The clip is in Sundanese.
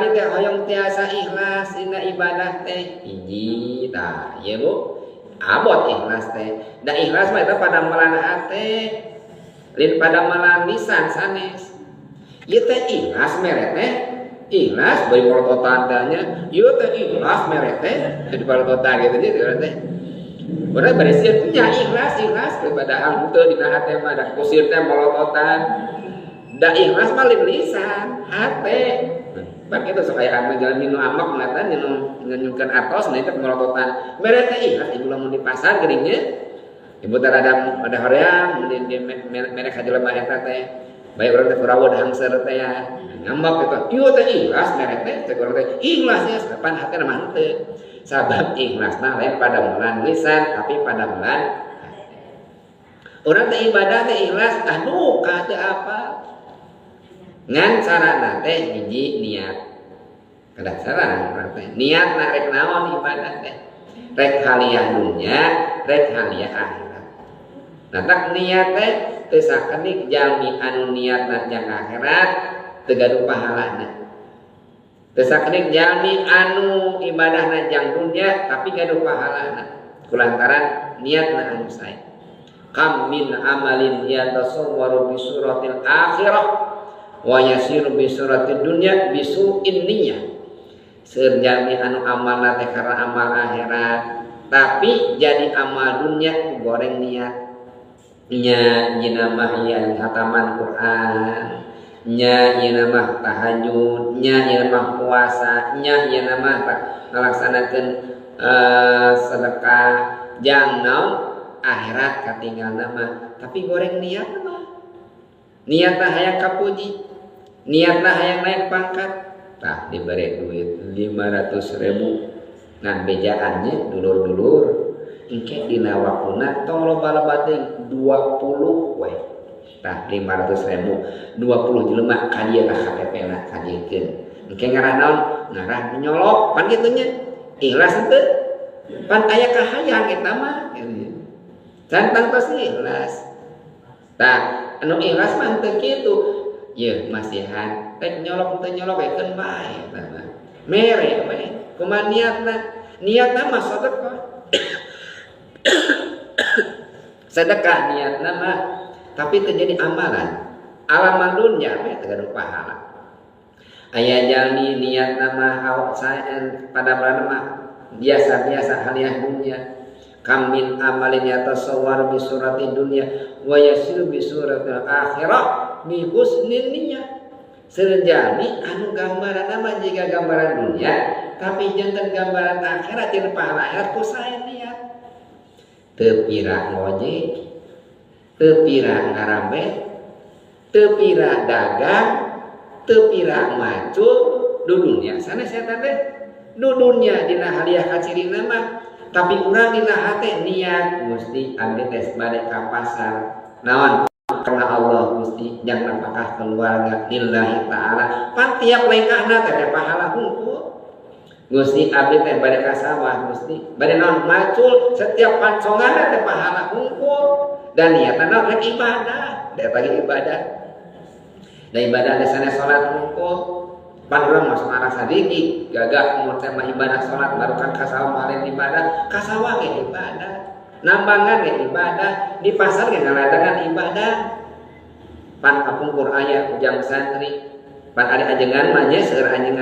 abdi teh hoyong tiasa ikhlas dina ibadah teh. Hiji tah, ieu Bu. Abot ikhlas teh. Da ikhlas mah eta padamelan hate. Lain padamelan lisan sanes. Ieu teh ikhlas mere teh. Ikhlas bari porototan teh nya. Ieu teh ikhlas mere teh. Jadi porototan kitu nya teh. Urang bari sieun nya ikhlas ikhlas padahal henteu dina hate mah da kusir teh molototan. Da ikhlas mah lain lisan, hate. Bak itu sok aya anu jalmi nu ambek ngatan nu nyungkeun atos nah itu molototan. Mere teh ikhlas ibu lamun di pasar geuning nya. Ibu teh rada ada hoream di mere ka jelema eta teh. Bae urang teh kurawod hangser teh ya. Ngambek gitu. Ieu teh ikhlas mere teh cek urang teh ikhlas nya pan hatena mah henteu. Sabab ikhlasna lain padamelan lisan tapi padamelan hate. Urang teh ibadah teh ikhlas aduh ka teu apa. Ngan carana teh hiji niat. Kedah sarang urang teh. Niatna rek naon ibadah teh? Rek haliah dunya, rek haliah akhirat. Nah tak niat teh teu sakedik jalmi anu niatna jang akhirat teu gaduh pahalana. Teu sakedik jalmi anu ibadahna jang dunya tapi gaduh pahalana. Kulantaran niatna anu sae. Kam min amalin yatasawwaru bi suratil akhirah wa yasiru bi suratid dunya bi su'in niyyah. Seueur jalmi anu amalna teh karena amal akhirat tapi jadi amal dunya ku goreng niat. Nya dina mah ieu khataman Quran, nya ieu mah tahajud, nya ieu mah puasa, nya ieu mah ngalaksanakeun sedekah jang naon akhirat katinggalna mah tapi goreng niat mah. Niatna hayang kapuji, niatna hayang naik pangkat. Tah diberi duit 500.000 ngan bejaannya dulur-dulur engke dina waktuna tong loba-loba teuing 20 we. Tah 500.000 20 jelema ka dieu ka KTP na kajiekeun. Engke ngarah naon? Ngarah nyolok pan kitu nya. Ikhlas henteu? Pan aya kahayang eta mah. Can tangtos ikhlas. Tah anu ikhlas mah henteu kitu. Yeuh masihan rek nyolok teu nyolok keun bae eta mah. Mere we kumaha niatna? Niatna mah sedekah. Sedekah niatna mah tapi teu jadi amalan. Alaman dunya we teu gaduh pahala. Aya jalmi niatna mah awak saen pada mah biasa-biasa haliah dunya. Kam min amalin yatasawwar bi surati dunya wa yasiru bi suratil akhirah bi husnin niyyah. Seueur jalmi anu gambaran mah jiga gambaran dunya tapi janten gambaran akhirat jeung pahala akhirat ku sae niat. Teu pira ngojek, teu pira ngarambet, teu pira dagang, teu pira macul du dunya sanes eta teh. Du dunya dina haliah kacirina mah tapi urang dina hate niat Gusti abdi teh bade ka pasar. Naon? Karena Allah Gusti jang nafkah keluarga lillahi ta'ala. Pan tiap lengkahna teh pahala hungkul. Gusti abdi teh bade ka sawah Gusti bade naon macul setiap pancongan teh pahala hungkul. Dan niatna naon rek ibadah, da eta ge ibadah. Da ibadah teh sanes salat hungkul. Pan urang mah sok ngarasa digi gagah mun teh mah ibadah salat baru kan ka sawah mah lain ibadah, ka sawah ge ibadah. Nambangan ge ibadah, di pasar ge ngaladangan ibadah. Pan kapungkur aya ujang santri, pan ari ajengan mah nya seueur ajengan.